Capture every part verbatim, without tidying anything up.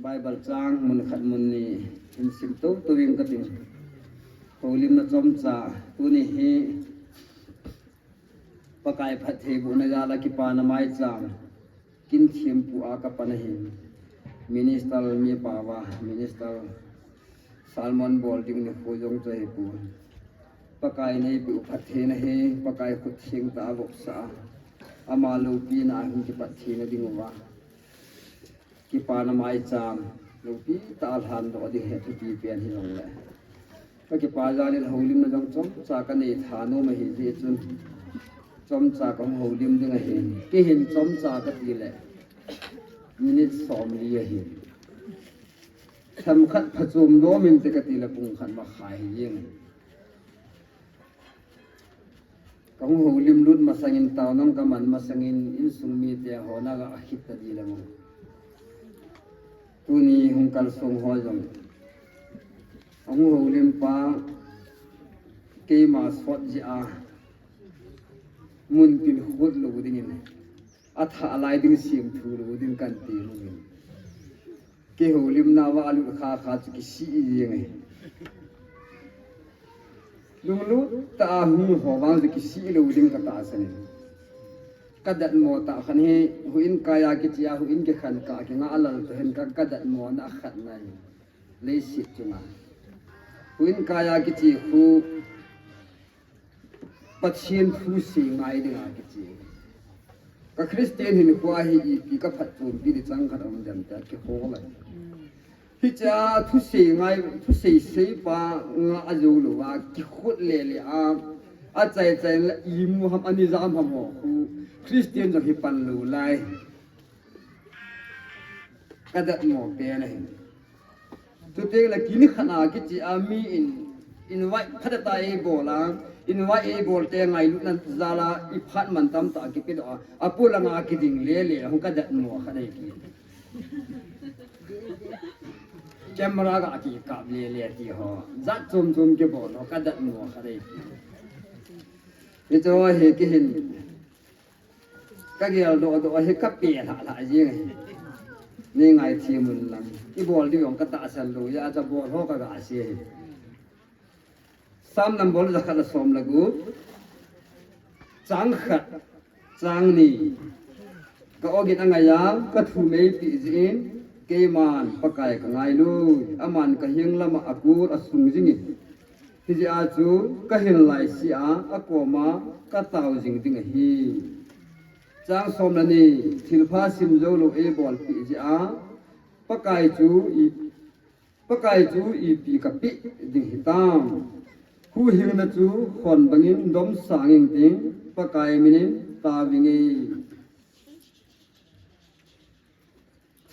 Bible chang mun khat mun ni hin sim to to ing kating. Houlimna chomcha tuni hi Pakai phattheibohna jal a kipana maicham kin thempu a kapan ahi. Minister mi pava, minister sermon bol ding nikho jong chu ahipoi. Pakai neipeh u phattheina hi Pakai khut theng tah a vopsah a, ama loupina a hin kipat theina diuva kipana maicham loupi tah a lhandoh ding hi thupi pen hijongle, kakipa jal in houlimna jong chomcha kanei thanom ahi jeh chun, chomcha kahung houlim ding ahi. Kei hin chomcha kati le minute somli ahi. Themkhat phachom nom inte kati le pung khat makhai hi jeng. Kahung houlim lut masangin, taona kaman masangin, insung mite ho naga khit tadi le mo. Tuni hung kalsong ho jong, ahung houlim pa keima sot jeh a mun kin khut lou dingin, athah lai ding semthu lou ding kanti lou ding. Kihoulimna uva alut kha kha chu kisih jeng e. Lunglut tah a hung ho vang chu kisih lou ding katahsan e. Kadatmo tah khat hi, huin kaiya kichea, huin kikhen kah a kingah lal toh hin ka, kadatmona khatna hi. Leiset chunga huin kaiya kiche khu Pathen thusei ngai dinga kiche. Ka Christian hinkho hi ipi kaphatchompi ding chang khat um dem tia kihol ahi. Hichea thusei ngai, thusei seipa ngah joulouva kikhut lele a, achai chai la imu ham, ani jam ham ho khu Christian jong hi pan lou lai. Kadatmo pen ahi. Chuteng le kin khat a kichea mi in invite phatah tah eibol a, invite eibol te ngailutna jal a iphat man tamtah kipedoh a, apolanga kiding lele hung kadatmo khat ahi. Camera ga kikap lele ti ho, jat chom chom kibol ho kadatmo khat ahi. Hiche hi kei hin kageldoh doh hi kape lhah lhah jeng ahi. Nei ngaithem un lang. Ibol diu jong katahsan lou jeh a, cha bol ho kaga sei ahi. Psalm number jakhat le som le gup, chang khat, chang ni. Ka ogin angai a, kathum eipeh jeh in, keiman Pakai kangailui, aman kaheng lama akul asung jingin. Hijeh a chu kahin laisea, akoma katao jing ding ahi. Chang som le ni, thilpha sim joulou eibolpeh jeh a, Pakai chu i, Pakai chu ipi kapeh ding hitam. Huhhingna chu khon bangin domsang ingting, Pakai minin taoving e.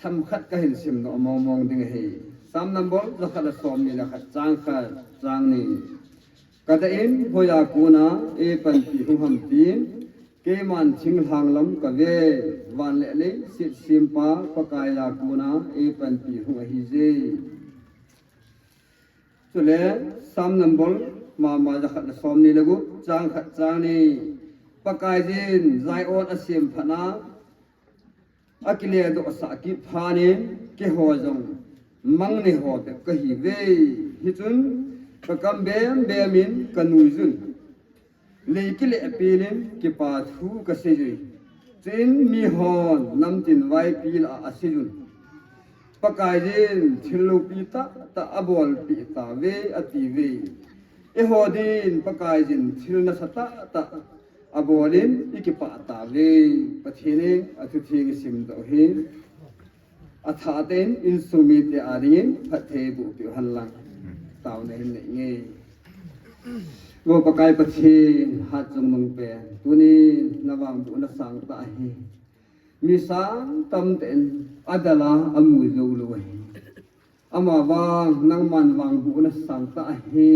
Themkhat kahin simdoh mong mong ding ahi. Psalm number jakhat le somni le khat, chang khat, chang ni. Kadah in hoiya kona eipanpi hung ham tin, keiman thinglhang lam kave, van le leiset sempa Pakaiya kona eipanpi hung ahije. Chule Psalm number mama jakhat le somni le gup, chang khat, chang ni. Pakaiyin Zion asemphatna akiledohsah kit phatnin, keiho jong mangnei ho bep kahiuve. Hichun kakam bem bemin kanuijun, lei kilehpelin kipa thu kaseijui. Chuin mihon namtin vaipi lah a aseijun, Pakaiyin thil loupi tahtah abolpeh tauve atiuve. Eiho din Pakaiyin thil nasatah tah abolin ikipah tauve. Pathen in athutheng isimdoh hi athah tah in insung mite adingin phattheiboh peh uhen lang, taona hin nei inge. O Pakai Pathen, hatchungnung pen, tunin navangbohna sangtah ahi. Mi sang tamtah in adalha amu joulou ahi. Amavang nangman vangbohna sangtah ahi,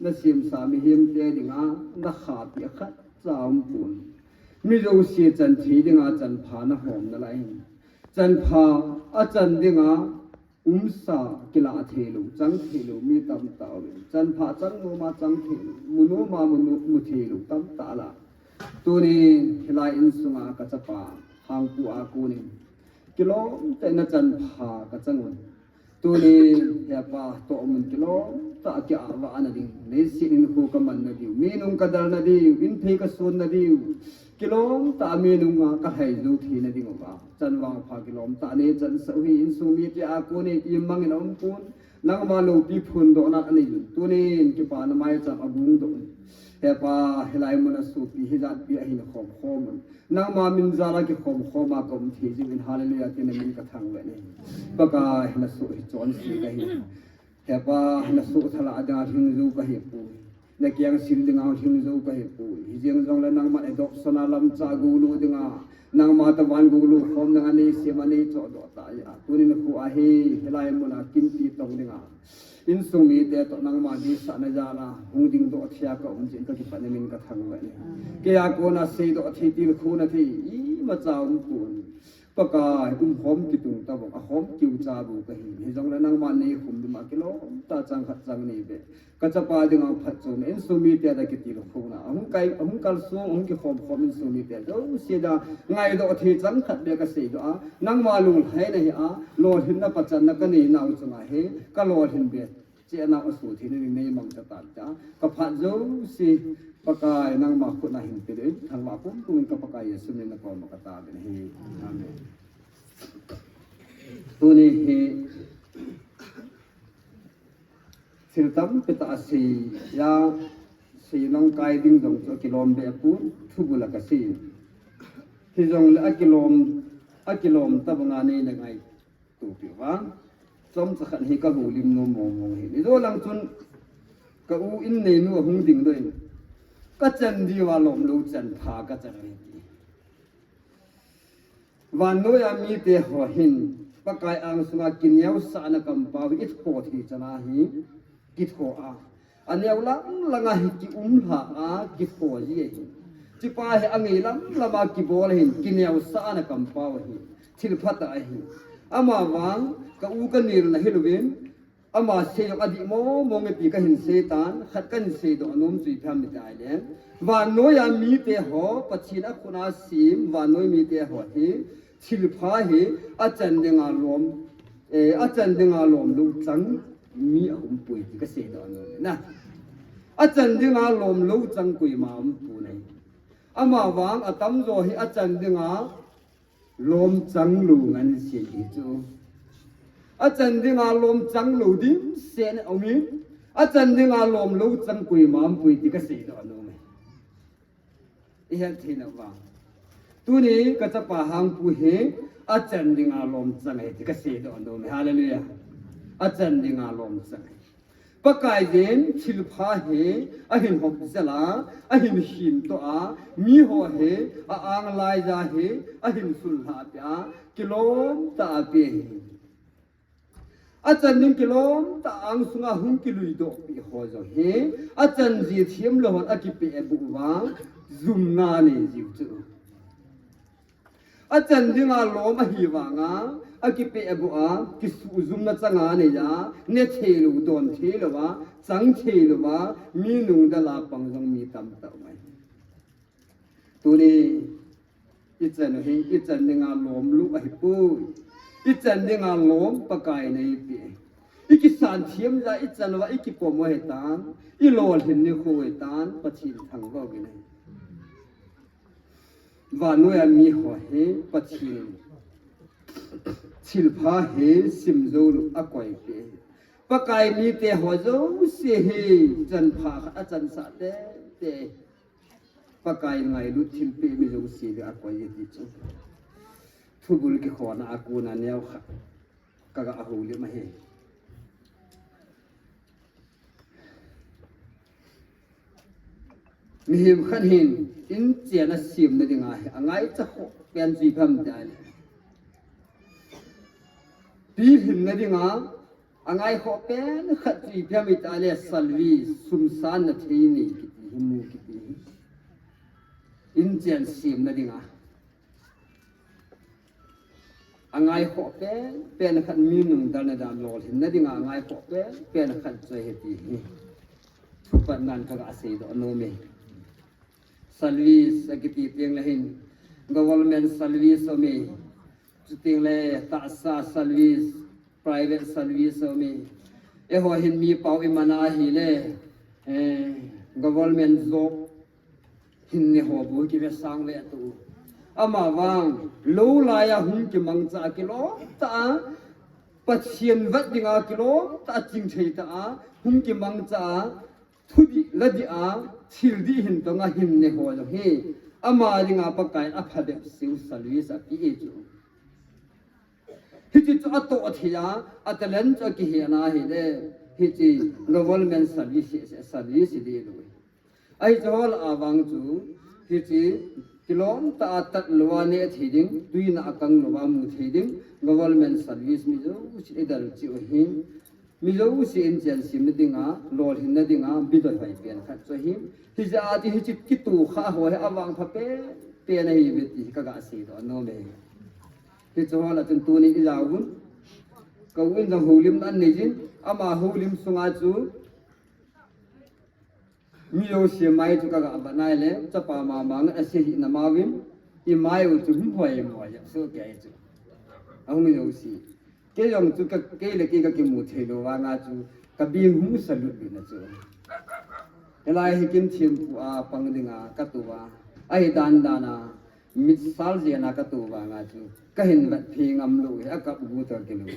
nasemsa mihemte dinga nakhahpi khatcha aumpon. Mi jouse chanthei dinga chanpha nahom nalai in, chanpha achan dinga umsa kilah theilou, chang theilou mi tamtah uvin. Chanpha chang noma chang theilou, mu noma mu, mu theilou tamtah alah. Tunin hilai insunga kachapa Hangpu a konin kilomtah in nachanpha chang un. Tuni, he Pa, toh mun kilom tah a ki-ava na ding, neiset in khu ka man na diu, mi nung ka dal na diu, in phei ka son na diu, kilom tah a mi nung a ka hai jou thei na diu Pa. Chan vangpha kilom tah nei chan sah u hi, insung mite a kon in imang in a um pon, nangma loupi phondohna a nei un. Tunin kipana maicham a gong doh un. He Pa, hilai mun a sopi hijat pi a hin khom khom un. Nangma min jal a kikhom khom a ka um thei jing in, hallelujah, tin na min ka thangvah e. Pakai, na soh hi chonse ka hi. He Pa, na soh thala a dinga lhing jou ka hi poi. Na kiang sil dinga lhing jou ka hi poi. Hijeng jongle nangma adoption a lamcha gulu dinga, nangma tavan gulu khom dinga nei sem a nei chohdoh ta a. Tunin khu a hi, hilai mun a kimpi tong dinga, insung mite toh nangma deisahna jal a hung dingdoh thei a ka um jeh in ka kipat na min ka thangvah e. Kei a kon a seidoh thei, tilkhouna thei imacha um pon. Pakai, umkhom kitung tobang, akhom kiu cha bou ka hi. Hijongle nangma nei khum ding a kilom tah chang khat chang ni beh, ka chapa dinga phatchomna, insung mite a kitilkhouna, ahung kai, ahung kalsong, ahung kikhom khom insung mite jouse dia ngaidoh thei chang khat beh ka seidoh a, nangma lunglhaina hi a, lolhinna pachatna ka nei nau chunga hi ka lolhin beh cheh nau a soh thei na ding nei mangcha tan tia ka phat jouse Pakai nangma khut na hin pe ding, thangvah pumpum in ka Pakai Jesu min na kom a ka taovin ahi. Amen. Tuni hi thil tampi tah a sei a, sei nang kai ding jong chu akilom beh pon, thubul a ka sei. Hijongle akilom, akilom tobang a nei na ngai topi uva, chomcha khat hi ka houlim nom mong mong hi. Ni jo lang chun ka u in neinu ahung dingdoh in, ka chan diu a lom lou chan pha ka chan ahi ti. Vannoi a mite ho hin Pakai angsunga kineosahna kampao hi i tho thei chan a hi kitho a, aneo lang langa hi kium lha a kitho ji ahi. Chupa hi angei lam lama kibol ahin, kineosahna kampao ahi. Thil phatah ahi. Amavang ka u ka nilna hilouvin, ama sei jong adih mong mong e ti ka hin sei tan, khat ka hin seidoh nom chu ipi ham iti ahile, vannoiya mite ho, Pathen akhut a sem vannoi mite ho hi, thilpha hi achan dinga lom, eh, achan dinga lom lou chang mi aumpoi ti ka seidoh nom e. Achan dinga lom lou chang koima aumpoi. Amavang atamjo hi achan dinga lom chang lou ngen sei hi chu. Achan dinga lom chang lou dimset aumin, achan dinga lom lou chang koima aumpoi ti ka seidoh nom e. Ihet thei nau vang, tuni ka chapa Hangpu hi achan dinga lom chang ahi ti ka seidoh nom e. Hallelujah. Achan dinga lom chang ahi. Pakaiyin thilpha hi ahin hop jel a, ahin himto a, miho hi a-ang laija hi ahin sulhah peh a, kilom tah a apeh ahi. Achan ding kilom tah angsunga hung kiluidoh peh ho jong hi, achan ji themlou hon akipehboh uva, jumna anei jiu chu. Achan dinga lom ahivanga, akipehboh a, kisuhjumna changa anei a, ne theilou, don theilou a, chang theilou a, mi nungdal a pang jong mi tamtah um ahi. Tuni, ichan u hi, ichan dinga lom lou ahipoi. Ichan dinga lom Pakaiyin eipeh. Ikisan them jeh a ichan uva ikipom u ahitan, ilolhin nikho ahitan, Pathen thangvah uvin ahi. Vannoiya miho hi Pathen thilpha hi simjoulou akoipeh. Pakai mite ho jouse hi chanpha khat achansah tete. Pakai ngailut thilpeh mi jouse hi akoi e ti chu thubul kikhona a kona neokhat kaga houlim ahi. Mihem khat hin inchen asemna dinga hi angaicha khoh pen chu ipi ham itile, pilhinna dinga angaikhoh pen khat chu ipi ham itile, salvei, sum sanna thei nei kiti hi, mu kiti hi. Inchen semna dinga angaikhoh pen pen khat, mi nungdalna dan lolhinna dinga angaikhoh pen pen khat chu ahi ti hi thupatnan kaga seidoh nom e. Service akiti tengle hin government service aume, chutengle tahsa service, private service a um e. Eiho hin mi pao iman a ahile, eh, government job hin nei ho bou kive sang ve tu. Ama vang, lou lai a hung kimangcha a kilom tah a, Pathen vet ding a kilom tah a, chingthei tah a, hung kimangcha a, thudih, ladih a, thil dih hin tong a hin nei ho jong hi, ama ding a Pakai in aphabep seh u service ape e chu. Hiche chu atoh thei a, a talent chu akihen a ahile, hiche government service, service hi dih lou. Ahi chu ho lah a vang chu, hiche kilom tah a tat lou a neh thei ding, tuina a kang lou a mu thei ding, government service mi jouse idalha u hi, mi jouse inchen semna ding a, lolhinna ding a, bidoi hoi pen khat chu ahi. Hijeh a chu hiche kitoh kha ho hi avangpha pen pen ahi ve ti hi kaga seidoh nom e. Hiche ho lah a chun tuni ijao un. Ka u in jong houlimna anei jin, ama houlim sunga chu mi jouse mai chu kaga vet nai le, chapa mama ngat ase hina ma uvin, imai u chu hung hoi mo ya, so kei chu. Ahung jouse. Kei jong chu ka, kei le kei kakimu thei lou vanga chu, kabing hung salut lut na chu. Hilai hi kin thempu a pang ding a katoh a, ahi dan dan a, mit sal jen a katoh vanga chu, kahin vet phe ngam lou hi, akap gu toh kilou.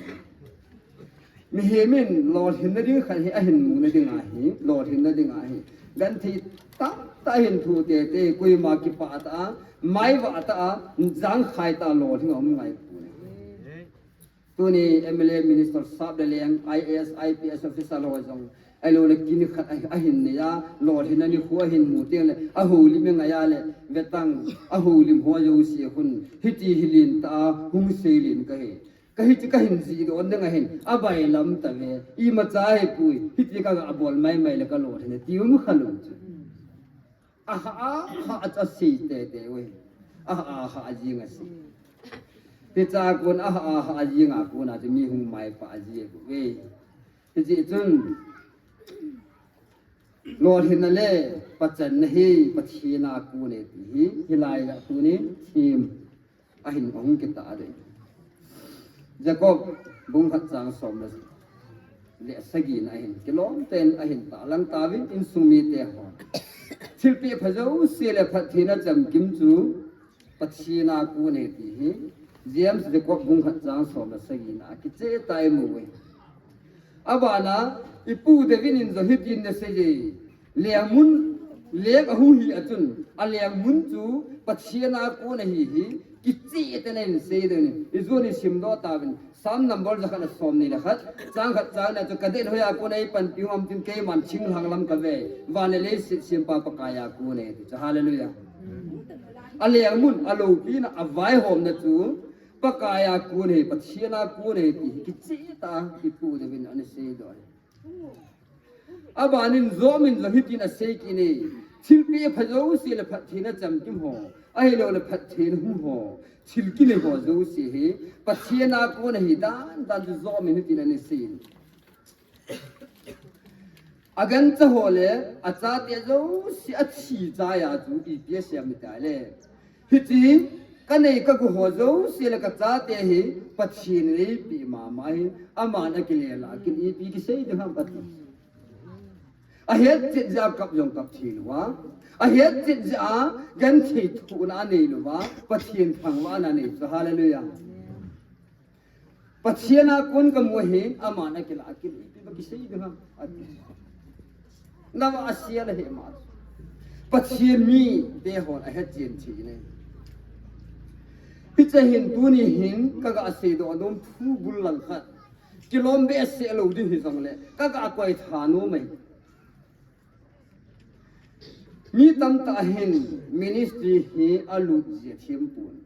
Mihem in lolhinna ding khat hi ahin muna ding ahi, lolhinna ding ahi. Genthei tamtah ahin thoh tei tei, koima kipah tah a, maivah tah a, jangkhai tah a lolhing a um ngai poi. Tuni M L A, minister sap le leng, I A S, I P S officer ho jong, ahilou le kin khat a, ahin nei a, lolhinna nikho ahin mu teng le, ahoulim ngai a le, vetang, ahoulim ho jouse khun, hiti hi len tah a, hung seilen kahi. Kahi chu kahin jih doh ding ahin, abailam tave, imacha ahipoi, hiti kaga bol mai mai le kalolhin e, ti um kha lou chu. Aha, aha, a, asei tei tei uve. Aha, aha, ajing asei. Hiche a kon, aha, aha, ajing a kon a chu mi hung maipah ji uve. Hijeh chun, lolhinna le pachatna hi Pathen a kon e ti hi, hilai a tuni theme ahin ahung kitah ding. Jacob bung khat chang som le, le sagi na ahin, kilom tah in ahin tahlang tauvin, insung mite ho. Thilpeh pha jouse le phattheina chamkim chu Pathen a kon e ti hi, James, Jacob bung khat chang som le sagi na a kicheh tah a imu uve. Abana, ipu David in jong hitin ana sei e. Lengmun, leng ahung hi a chun, alengmun chu Pathen a kon ahi hi, kicheh tah in ana sei ding ahi. Ijou nin simdoh tauvin, Psalm number jakhat le somni le khat, chang khat chang ni a chu, kadei hoi a kon a eipanpi u ham tin keiman thinglhang lam kave, van le leiset sempa Pakai a kon e ti chu, hallelujah. Alengmun, aloupina, avaihomna chu, Pakai a kon e, Pathen a kon e ti hi kicheh tah a ipu David in ana seidoh e. Abanin Job in jong hitin asei kit e, thilpeh pha jouse le phattheina chamkim ho, ahilou le phattheina hung ho, thil kinei ho jouse hi Pathen a kon ahi dan dan chu Job in hitin ana sei e. Agancha ho le achate jouse athi chai a chu ipi asei em itile, hiche kanei kago ho jouse le kachate hi Pathen in eipeh mama ahin, aman akile lah a kin ipi kisei ding ham kati. Ahet chet jeh a kap jong kap thei lou a, ahet chet jeh a genthei thohna anei lou a, Pathen thangvahna anei chu, hallelujah. Pathen a kon kamu ahin, aman akilah a kin ipi ba kisei ding ham, ati. Nava asia la he ma. Pathen mite hon ahet chen thei ne. Hiche hin tuni hin kaga seidoh nom thu bul lang khat, kilom behseh lou ding hijongle kaga koi tha nom e. Mi tamtah hin ministry hi alut ji a them pon.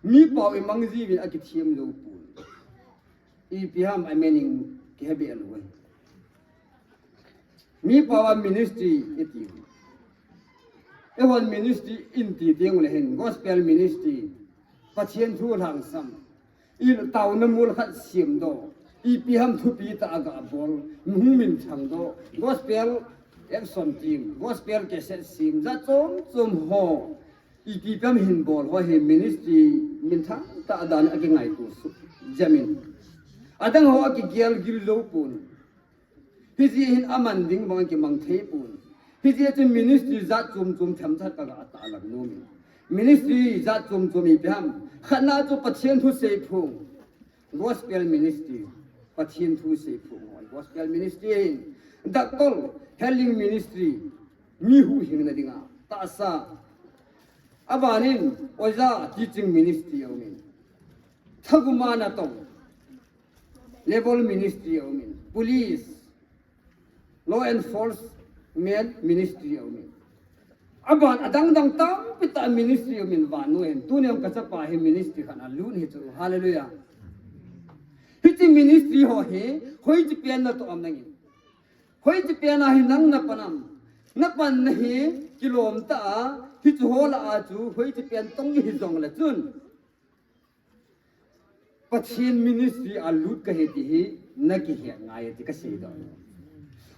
Mi pao imang jiuvin akithem jou pon. Ipi ham a meaning kihe be lou e. Mi pao a ministry iti. Eihon ministry iti teng ule hin gospel ministry, Pathen thu lhangsam, i taona mol khat semdoh, ipi ham thupi tah a ga bol, hung minthang doh, gospel action team, gospel cassette sem, jat chom chom ho, ipi ham hin bol ho hi ministry minthang tah dan a kingaito suh jeng in. Adang ho akigel gil jou pon. Hiche hin aman ding bang kimang thei pon. Hiche chu ministry jat chom chom themcha kagah tahlang nom in. Ministry jat chom chom ipi ham. Khatna chu Pathen thu seiphong. Gospel ministry. Pathen thu seiphong. Gospel ministry hin. Doctor, healing ministry. Mi huhhingna dinga. Tahsa. Abanin, oja, teaching ministry aumin. Thaguma natong. Level ministry aumin. Police. Law enforcement ministry aumin. Aban adang dang tampi tah ministry aumin vannoi hin. Tuni a kachapa hi ministry khat a lut hi chu. Hallelujah. Hiche ministry ho hi, hoiche pen natoh am nangin. Hoiche pen a hi nang napan am. Napan na hi, kilom tah a, hichu ho lah a chu, hoiche pen tong hi jong le chun. Pathen ministry a lut kahi ti hi, nakihet ngai ti kasei doh.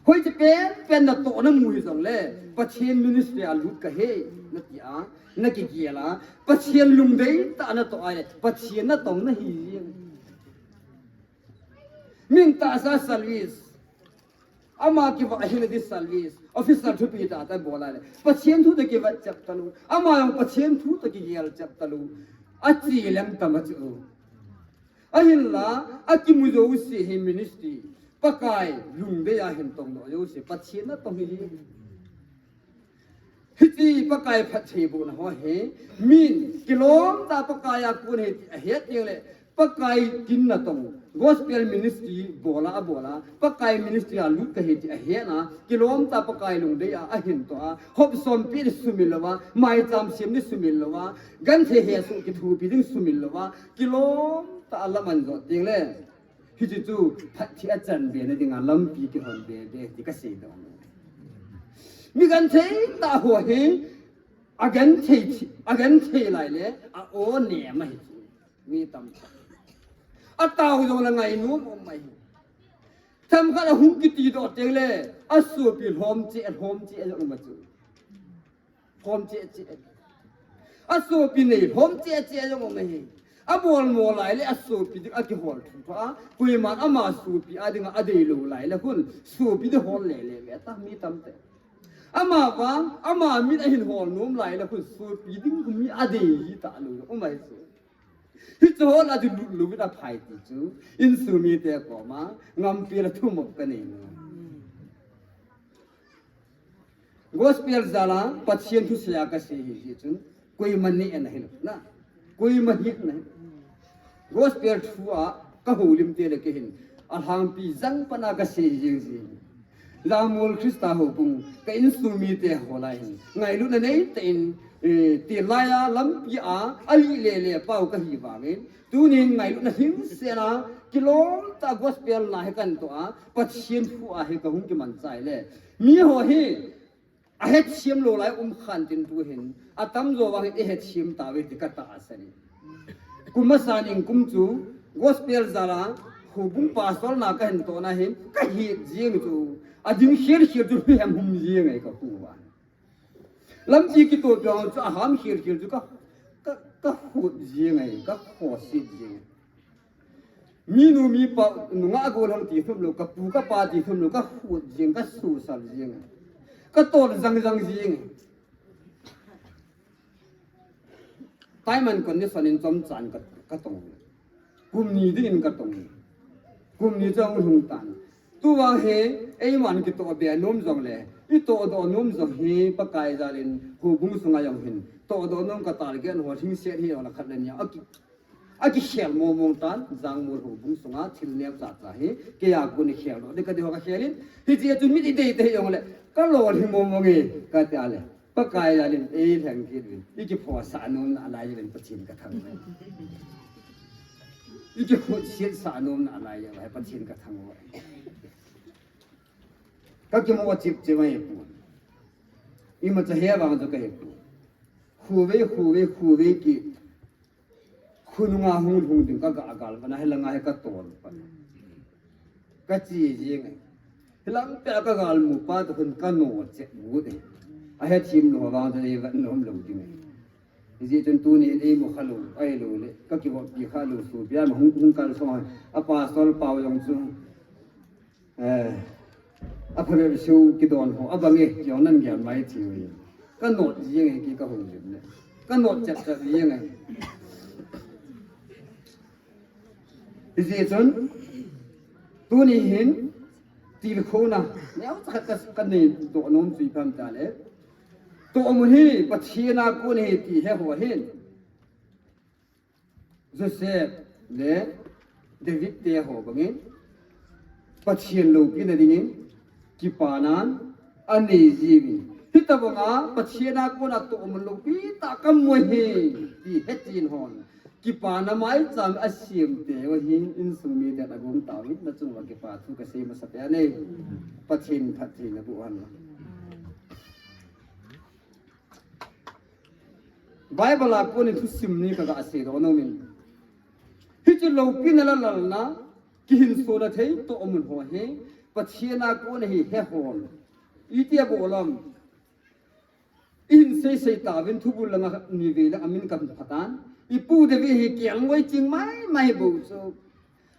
Hoiche pen, pen natoh namu hi jong le, Pathen ministry a lut kahi, nati a, nakigel a, Pathen lungdei tah natoh a le, Pathen natong nahi jeng. Min tahsa service. Ama kivat hina di service. Officer thupi tah tah bol a le. Pathen thu toh kivat chep talou. Ama jong Pathen thu toh kigel chep talou. Achi lem tam achu. Ahinla, akimu jouse hi ministry. Pakai lungdei a hin tong doh jouse. Pathen natong hi. Hiche Pakai phattheibohna ho hi, min kilom tah Pakai a kon ahi ti ahet ding le, Pakai kin natong, gospel ministry bol a abol a, Pakai ministry a lut kahi ti ahet na, kilom tah Pakai lungdei a, ahin toh a, hop sompi ding sumil louva, maicham sem ding sumil louva, genthei hesoh kithopi ding sumil louva, kilom tah a la man jot ding le. Hiche chu phatthei achan be na dinga lampi kihon be be ti kasei doh. Mi genthei tah ho hi, agenthei thi, agenthei lai le, a-o nem ahi chu. Mi tamtah. Atao jong le ngainom um ahi. Themkhat ahung kiti doh teng le, asopi lhom cheh, lhom cheh jong um ahi chu. Lhom cheh cheh. Asopi nei lhom cheh cheh jong um ahi. Abol mo lai le asopi ding akihol thu tho a. Koiman ama sopi a dinga adei lou lai le khun sopi ding hol le le ve ta mi tamtah. Ama vang, ama min ahin hol nom lai le khun sopi ding mi adei talou um ahi chu. Hichu hol a ding lut lou vin aphai ti chu. Insung mite koma, ngampi la thumop kanei nom. Gospel jal a, Pathen thusei a kasei hi, hi chun, koima nehna hilou, na, koima hetna hi. Gospel thu a, kahoulim te le kei hin, alhangpi jang pan a kasei jing jing. Jangmol Christa Houbung, ka insung mite ho lai hin, ngailutna nei tah in, eh, ti lai a, lampi a, alih le le pau kahi vangin, tunin ngailutna hing sena, kilom tah gospel na hi kan toh a, Pathen thu a hi kahung kiman chai le. Mi ho hi, ahet sem lou lai um khan tin tu hin, atam jo vang hin ihet sem tauve ti katahsan e. Kum masa ning kum chu, gospel jal a, houbung pastor na kahin toh na hin, kahet jing chu, ading khel khel chu, hihem hum jing e kahu va. Lampi kitoh chu, aham khel khel chu, ka, ka, kahut jing e, kakhosit jing e. Minu mipa, nungah gollhang ti thum lou, kapu kapa ti thum lou, kahut jing, kasusal jing. Katol jang jang jing. Time and condition in chomchan ka, katong. Kum ni dingin katong. Kum ni jong lhung tan. Tuvang hi, eiman kitoh be nom jong le, itoh doh nom jong hi, Pakai jal in, houbung sunga jong hin, toh doh nom ka target ho, hing set hi jong le khat le ni a, aki, akikhel mong mong tan, Jangmol houbung sunga, thil neo cha cha hi, kei a kon ikhel doh ding kati ho kakhel in, hiche a chun mi idei te hi jong le, kalolhing mong mong e, kati a le. Pakai jal in, ei lheng kit uvin, ikiphosah nom nalai uvin Pathen kathangvah e. Ikikhutset sah nom nalai uvin Pathen kathangvah e. Kakimo chip chip mai pu. Imacha he vang chu kahe pu. Khuve, khuve, khuve ki. Khununga hung hung ding kaga gal pana, hilanga hi katol pana. Kachi jing e. Hilang peh a kagal mu pa toh khun kano che bu de. Ahethem lou vang toh eivet nom lou ding e. Hijeh chun tuni in eimu khalou, ahilou le, ka kivoppi khalou, sopi a ma hung, hung kalsong a, a pastor pau jong chu, eh, a phabep seiu kidon ho, abang e, jong nan gel mai thei uve. Ka not jeng e, kei ka hung lim le. Ka not chet chet jeng e. Hijeh chun, tuni hin, tilkhouna, neocha khat ka, ka nei doh nom chu ipi ham itile, tohmun hi Pathen a kon ahi ti he ho hin, Joseph le David te ho bangin, Pathen loupina dingin, kipana anei jiuvin. Hitobanga Pathen a kona tohmun loupi tah kamu ahi, ti hechen hon, kipana maicham asem teu ahin, insung miten agong tauvin, nachung uva kipa thu kasei masa pen ahi. Pathen phattheina boh hen. Bible a konin thusim ni kaga seidoh nomin. Hiche loupina le lalna, kihinsona thei tohmun ho hi, Pathen a kon ahi he hon. Iti abol ham. Ihin seisei tauvin thubul langa nivei lang amin kahin phatan. Ipu David hi kelngoi ching maimai bou chu.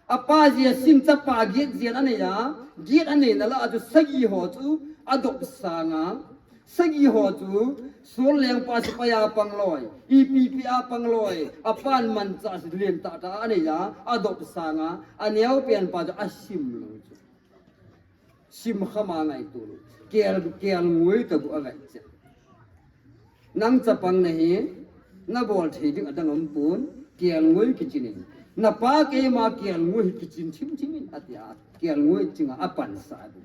Apa jeh a sin chapa get jeh in anei a, get aneina lah a chu sagi ho chu adop sanga, sagi ho chu Saul lengpa sepai a pang loi, ipipi a pang loi, apan manchah len tahtah anei a, adop sanga, aneo pen pa chu asim lou chu. Sim khama ngaito lou. Kel, kelngoi tabou avet che. Nang chapang nahi, nabol thei ding adang umpon, kelngoi kichinin. Napa keima kelngoi hi kichin thim thimin atia, kelngoi chinga apansah ahi.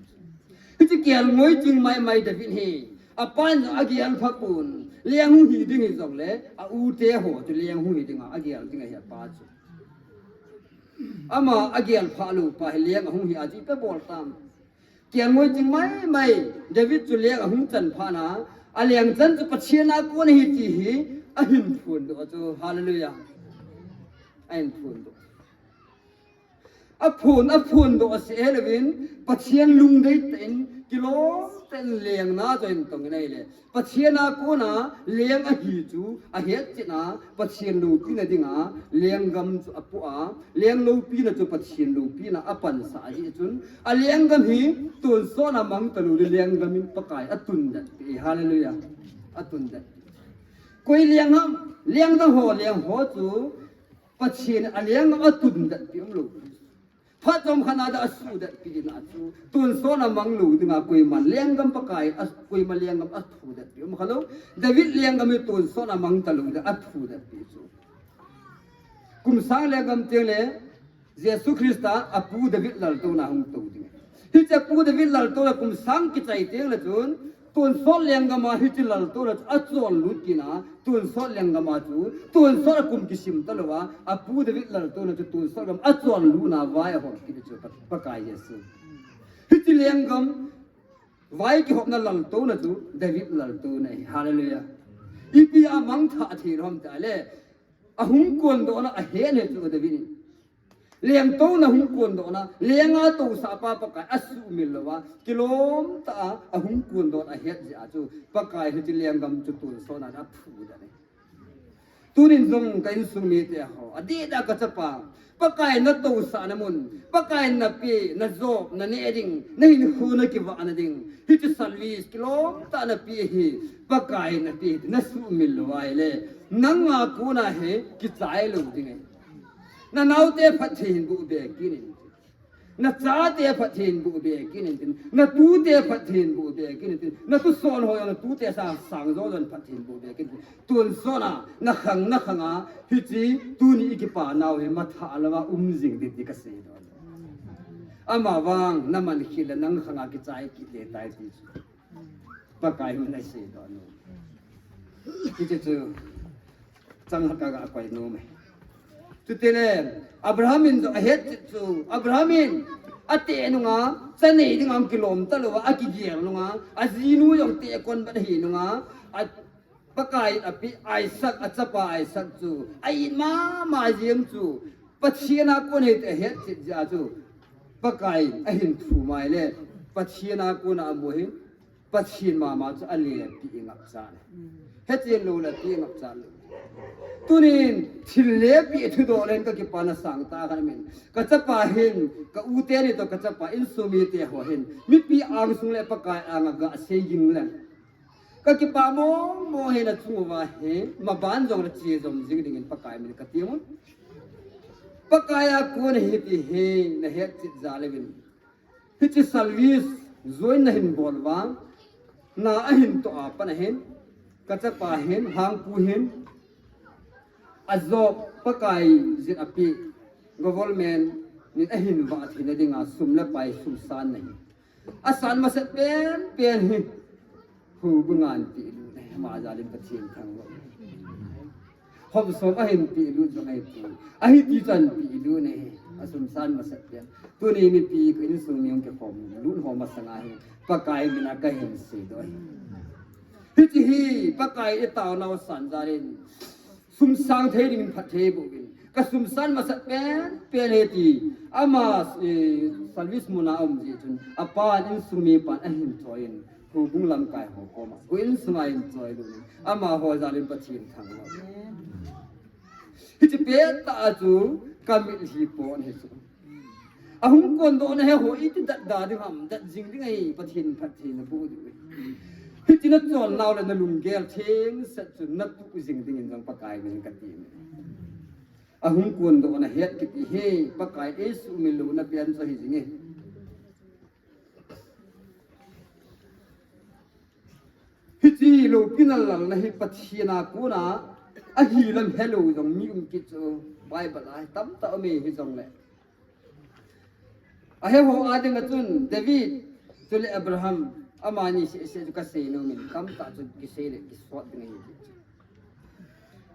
Hiche kelngoi ching maimai David hi, apan agel pha pon, leng hung hi ding hijongle, a u te ho chu leng hung hi dinga agel ding ahi apa chu. Ama agel pha lou pa hi leng ahung hi a chu ipi bol tam. Kelngoi ching maimai, David chu leng ahung chan phat na, aleng chan chu Pathen a kon ahi ti hi, ahin phondoh chu, hallelujah. Ahin phondoh. Aphon, aphondoh seh louvin, Pathen lungdei tah in, kilom tah in leng na chu ahin tong in ahile. Pathen a kona leng ahi chu ahetchetna, Pathen loupina dinga lenggam chu apoh a, leng loupina chu Pathen loupina apansah ahi chun, alenggam hi tonsot a mang talou le lenggam in Pakai atundet pi, hallelujah. Atundet. Koi leng ham, lengdang ho, leng ho chu Pathen a lenggam atundet pi umlou. Phat chomkhat na dia asuhdet pi na chu, tonsot a mang lou dinga koima lenggam Pakai, a, koima lenggam athudet pi um khalou. David lenggam hi tonsot a mang talou dia athudet pi chu. Kum sang lenggam teng le, Jesu Christa apu David laltouna hung tou ding. Hiche pu David laltouna kum sang kichai teng le chun, tonsot lenggam a hiche laltouna chu achonlut kit na, tonsot lenggam a chu, tonsot a kum kisim talou a, apu David laltouna chu tonsot gam achonlutna vai ahop kit chu Pa-, Pakai Jesu. Hiche lenggam vai kihopna laltouna chu David laltouna ahi. Hallelujah. Ipi a mangthah thei ham itile, ahung kondohna ahet e chu David in. Lengtouna hung kondohna, lenga tousah pa Pakai asuhmil louva, kilom tah a ahung kondohna ahet jeh a chu, Pakai hiche lenggam chu tonsot na athudet e. Tunin jong ka insung mite ho, adeh a ka chapa, Pakai natousahna mun, Pakai nape, najop, naneh ding, nahinkho nakivahna ding, hiche service kilom tah nape hi, Pakai nape hi, nasuhmil lou ahile, nanga kona hi kichai lou ding ahi. Nanaote phatthei hin boh be kit in. Nachate phatthei hin boh be kit in tin. Natute phatthei hin boh be kit in tin. Natuson ho jong natute sang, sang jo jon phatthei hin boh be kit in tin. Tonsot a, nakhang, nakhang a, hiche, tuni ikipa nau hi mathah louva um jing ding ti kaseidoh. Amavang, naman khel le nang khang a kichai kit ding tai ti chu. Pakai in aseidoh nom. Hiche chu chang khat kaga koi nom e. Chutile, Abraham in jong ahet chu, Abraham in ateh nunga, cha nei dinga kilom talouva, akigel nunga, ajinu jong teh kon bat ahi nunga, a Pakai in apeh Isaac, achapa Isaac chu, a-it mama jeng chu, Pathen a kon ahi ti ahet chet jeh a chu, Pakai in ahin thum ahile, Pathen a kona amu ahin, Pathen mama chu alepeh ngapcha e. Hechen lou le apeh ngapcha lou. Tunin thil le pi thudoh len ka kipana sangtah khat min. Ka chapa hin, ka u teni toh ka chapa insung mite ho hin mipi angsung le Pakai anga gasei jing leng. Ka kipa mong mong hin achung uva hi maban jong le che jom jing dingin Pakai min ka ti mun. Pakai a kon hiti hi na het chit jal uvin. Hiche service join na hin bol uva, na ahin toh a pat ahin, ka chapa hin, Hangpu hin, a job Pakai jin api, government in ahin vah theina dinga sum le pai sum san na hi. Asan masat pen pen hi. Hu bungan pi lu ne, ama jalin Pathen thangvah. Hom som ahin pi lu jong ahi ti. Ahi ti chan pi lu ne. Asum san masat pen. Tuni mipi ka insung mi hung kikhom lut ho masanga hi Pakai mina ka hin seidoh ahi. Hiche hi Pakai i taonau san jalin sum sang thei dingin phatthei boh uvin. Ka sum san masat pen pen hi ti. Ama, eh, service muna um jeh chun. Apan insung mipan ahin choi in. Houbung lamkai ho koma. Ko insung a ahin choi lut in. Amaho jalin Pathen thangvah. Hiche pettah a chu ka mitlhi pon hi chu. Ahung kondohna hi ho iti dat da ding ham, dat jing ding ahi, Pathen phattheina boh diu ahi. Hiche na chonnau le na lunggel thengsel chu na tuh jing dingin jong Pakai min ka ti. Ahung kondohna het kiti hi, Pakai eisuhmil louna pen chu ahi jing e. Hiche loupina lalna hi Pathen a kona ahi lam helou jong mi um kit chu Bible a hi tamtah um e hijongle. Ahe ho a dinga chun David chule Abraham amani seh seh chu ka sei nom in tamtah chu kisei le kisot ding ahi kit chu.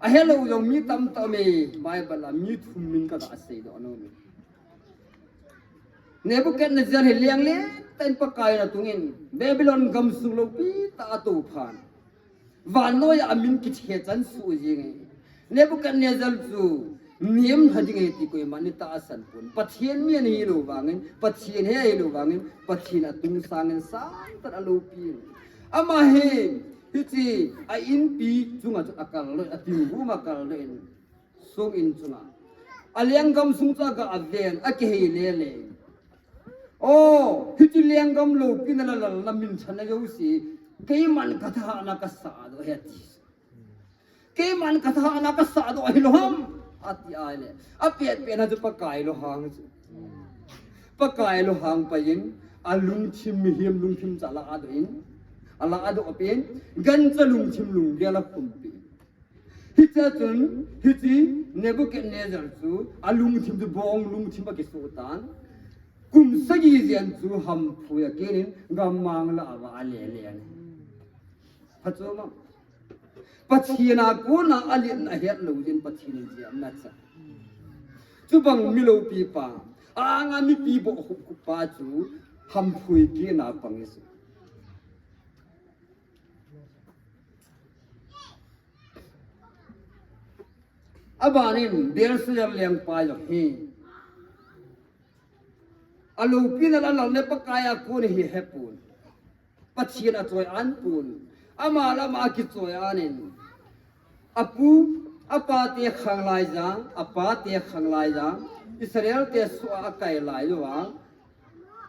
Ahelou jong mi tamtah um e Bible a mi thum min ka ga seidoh nom e. Nebuchadnezzar hi leng lentah in Pakai in atungin Babylon gamsung loupi tah a atouphan. Vannoi a amin kichehchan suh jing e. Nebuchadnezzar chu nemlha ding ahi ti koiman itahsan pon. Pathen mi ana hilou vangin, Pathen he ahilou vangin, Pathen atung sangin sangtah a aloupin. Ama hi, hiche a inpi chunga chu akal lou, atingbu ma akal lou in. Song in chunga. Alenggam sung chu aga aven, akihei lele. O, hiche lenggam loupina lalna minthanna jouse, keiman ka thahatna ka sahdoh ahi ati. Keiman ka thahatna ka sahdoh ahilou ham, ati ahile. Apet petna chu Pakai lunghang chu. Pakai lunghang pai in, alungthim mihem lungthim chu aladoh in, aladoh pen, gancha lungthim lunggel akhumpi. Hichea chun, hiche Nebuchadnezzar chu, alungthim chu bong lungthim akisoh tan. Kum sagi jen chu hamphui aken in, gammang lah a va alele. Phachu ma. Pathen a kona aletna ahet lou jeh in Pathen in jemna acha. Chubang mi loupi pa, anga mipi bohkhup khup pa chu hamphui kena pang ahi chu. Abanin Belshazzar lengpa jong hi. Aloupina la lal le Pakai a kon hi hepon. Pathen achoi-an pon. Ama le ama kichoi-an in. Apu, apate khang laija, apate khang laija. Israel te soh a akai lai uva.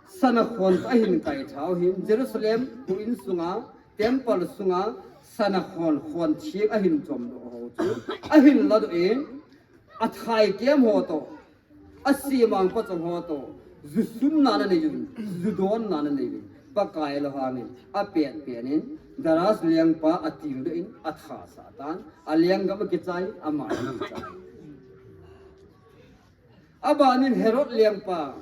Sana khon ahin kai thau hin, Jerusalem, pu in sunga, temple sunga, sana khon, khon theng ahin chom doh ho chu. Ahin ladoh in, athai kem ho toh, asimang pachong ho toh, ju sunna anei uvin, ju donna anei uvin. Pakai lunghang in, apet pet in, Darius lengpa atildoh in, athasah tan, alenggam akichai, ama akichai. Abanin Herod lengpa,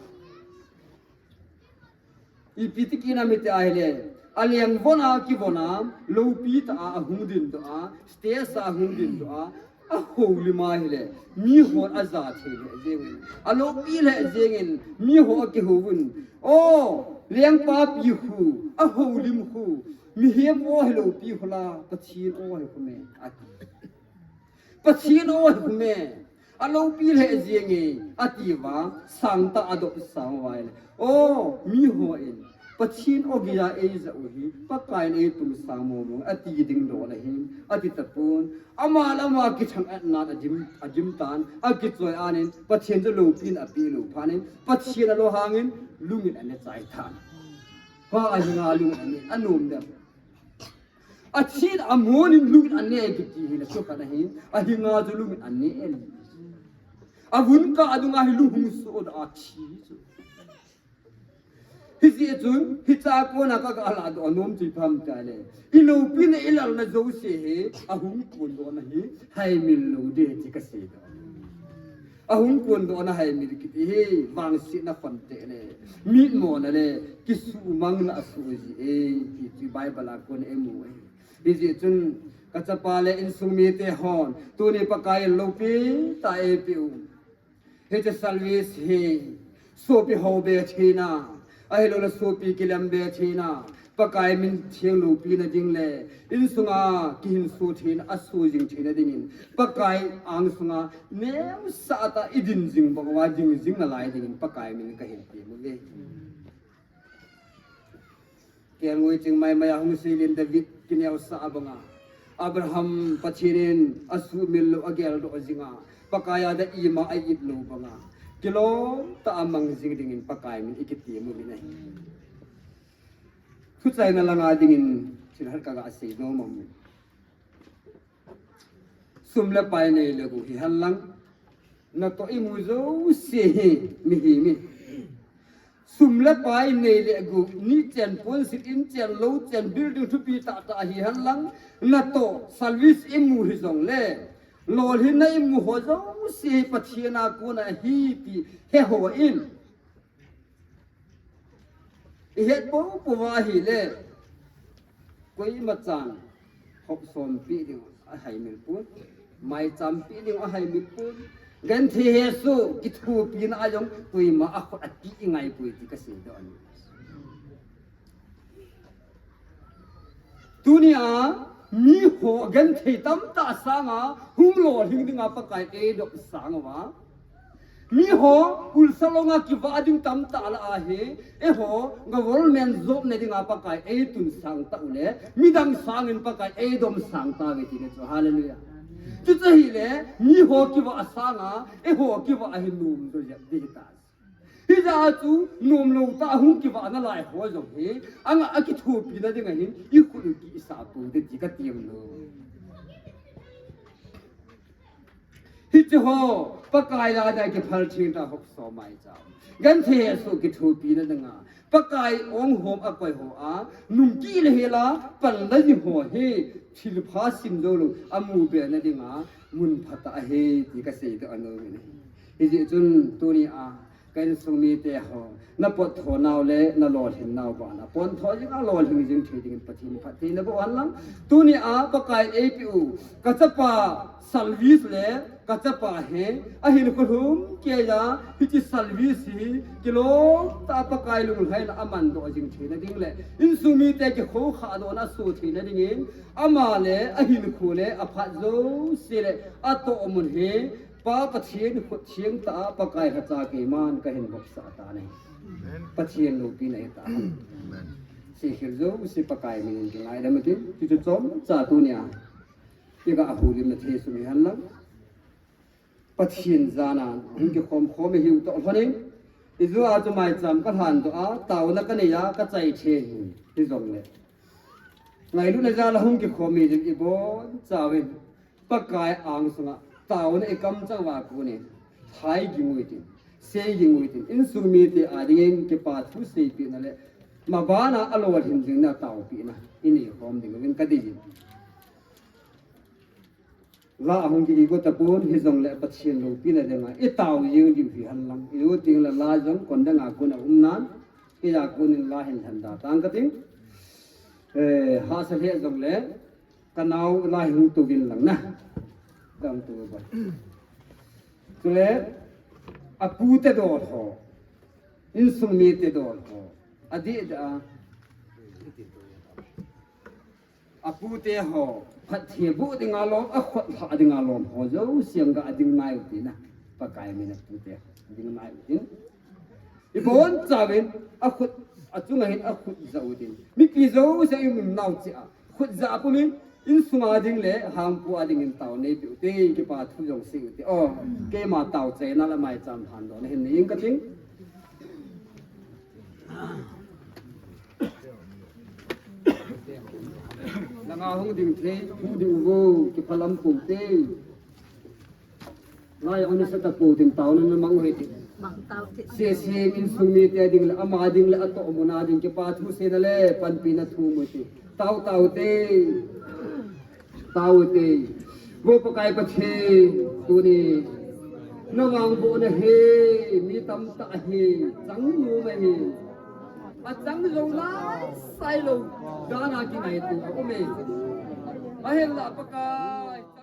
ipi ti kina mite ahile, aleng von a kivon a, loupi tah a ahung dindoh a, stage a ahung dindoh a, ahoulim ahile, mihon aja thei lheh jengin, aloupi lheh jengin, miho akihouvin, o, lengpa pi khu, ahoulim khu, mihem o hi loupi khu la, Pathen o hi khu me, ati. Pathen o hi khu me, aloupi lheh jenge, atiuva, sangtah a adop sang uva ahile. O, mihon, Pathen ogija eija u hi, Pakaiyin eitung sang mong mong, ati ding don ahi, ati tapon. Ama le ama kithang-at nan adim, adim tan, akichoi anin, Pathen chu loupina apeh lou phat in, Pathen alunghangin, lungin ane chai tan. Pa ahinga lungin ane, anom dem. Athin amonin lungin ane kiti hi le sukha nahi, ahinga chu lungin ane. Avun kah dunga hi lung hung sodoh a thi chu. Hijeh chun, hiche a kona ka, ka ladoh nom chu ipi ham itile, iloupina ilalna jouse hi, ahung kondohna hi, haimil lou ding ti kasei doh. Ahung kondohna haimil kiti hi, vangsetna khonte le, mitmona le, kisumangna asoh ji e, ti chu Bible a kon imu e. Hijeh chun, kachapa le insung mite hon, tuni Pakaiyin loupi tah eipeh u. Hiche service hi, sopi hou be theina, ahilouleh sopi kilem be theina, Pakai min theng loupina ding le, insunga kihinso theina, aso jing theina dingin, Pakai angsunga, neosah tah idin jing bang uva, ding jing nalai dingin, Pakai min kahin tem uve. Kelngoi ching maimai a hung seilin David kineosah banga, Abraham Pathen in asuhmil lou ageldoh jinga, Pakai a dia ima a-it lou banga, kilom tah a mang jing dingin Pakai min ikitem uvin ahi. Thuchaina langa dingin thil khat kaga sei nom e. Sum le pai nei le gou hihen lang, natoh imu jouse hi mihem ahi. Sum le pai nei le gou, ni chen, ponsil in chen, lou chen, building thupi tah tah hihen lang, natoh service imu hijongle, lolhinna imu ho jouse hi Pathen a kona ahi ti he hon, ihet pou pouva ahile, koima chan hopsom peh ding ahaimil pon, maicham peh ding ahaimil pon, genthei hesoh kithopina a jong koima akhut ati ingaipoi ti kasei doh ahi. Tunia, miho genthei tamtah sanga hung lolhing dinga Pakai eidop sang uva, miho ulsa longa kivah ding tamtah lah ahi, eiho government job ne dinga Pakai eitun sang tah ule, midang sangin Pakai eidom sang tauve ti le chu. Hallelujah. Chuche hile, miho kivah sanga eiho kivah hi nom jo jep ding ta. Hijeh a chu, nomlou tah a hung kivah nalai ho jong hi, anga akithopina dinga hin, ikhut u kisah pou ding ti katem nom. Hiche ho, Pakai a dia kiphal theng tah hopsom maicham, genthei hesoh kithopina dinga, Pakai ong hom akoi ho a, nungkile hela, panla ji ho hi, thilpha sim joulou, amu be na dinga, mun phatah ahi, ti kasei doh anom e. Hijeh chun, tunia, ka insung mite ho, napot tho nau le, nalolhin nau bana, pon tho jing a lolhing jing thei dingin Pathen phatthei naboh hen lang. Tunia, Pakai eipeh u, kachapa service le, kachapa hi, ahinkho lhum keiya, hiche service hi, kilom tah a Pakai lunglhaina amandoh jing theina ding le, insung mite kikhoukhah dohna aso theina dingin, ama le, ahinkho le, aphat jouse le, atohmun hi, Pa Pathen khut theng tah a Pakai lhacha keiman kahin vopsah tan ahi. Pathen loupina hita. Seikhel jouse Pakai minin kingaidam utin, chuchu chomcha tunia, iga houlimna thei sung hihen lang, Pathen jana hung kikhom khom ihiu toh lhonin, ijou a chu maicham kalhan doh a, taona kanei a, kachai thei hi, hijongle, ngailutna jal a hung kikhom hi jing ibonchauvin, Pakai angsunga, taona ikamchang uva konin, hai ging utin, sei ging utin, insung mite adingin kipa thu seipehna le, mabana alolhin jingna taopehna inei khom ding uvin kadei e. La ahung ki igot tapon, hijongle Pathen loupina dinga itao jing diu hihen lang, igot tengle la jong kon danga kon aum nan, keija konin la hin lhenda tang kating. Eh, hahsa lheh jongle, kanao la hung touvin lang na. Dam tou ba. Chule, apute dol ho, insung mite dol ho, adeh a, apute ho, phatthei boh dinga lom, akhut lhah dinga lom ho jouse jong ga ding nai utin na. Pakai mina apute ho, ding nai utin. Ibonchauvin, akhut Achunga hin akhut ja u tin. Mipi jouse i um nau cheh a. Khut ja a pum in, insung a ding le, hangpu a ding in tao nei peh u te, kipa thu jong sei u te. O, keima tao chaina le maicham phan dohna hin nei ing kating. Langa hung ding thei, hung ding uvo, kiphalam pou te. Ngai, oni sa ta pou tin taona na mang u hite. Mang tao te. Sese insung mite ding le, ama ding le, atoh muna ding kipa thu seina le, panpina thu mu te. Tao tao te. Tao te. Vo Pakai Pathen, tuni. Na vangbohna hi, mi tamtah hi, chang nom ahi. Achang jou lai, sai lou. Dana kingaito a um e. Ahinla Pakai.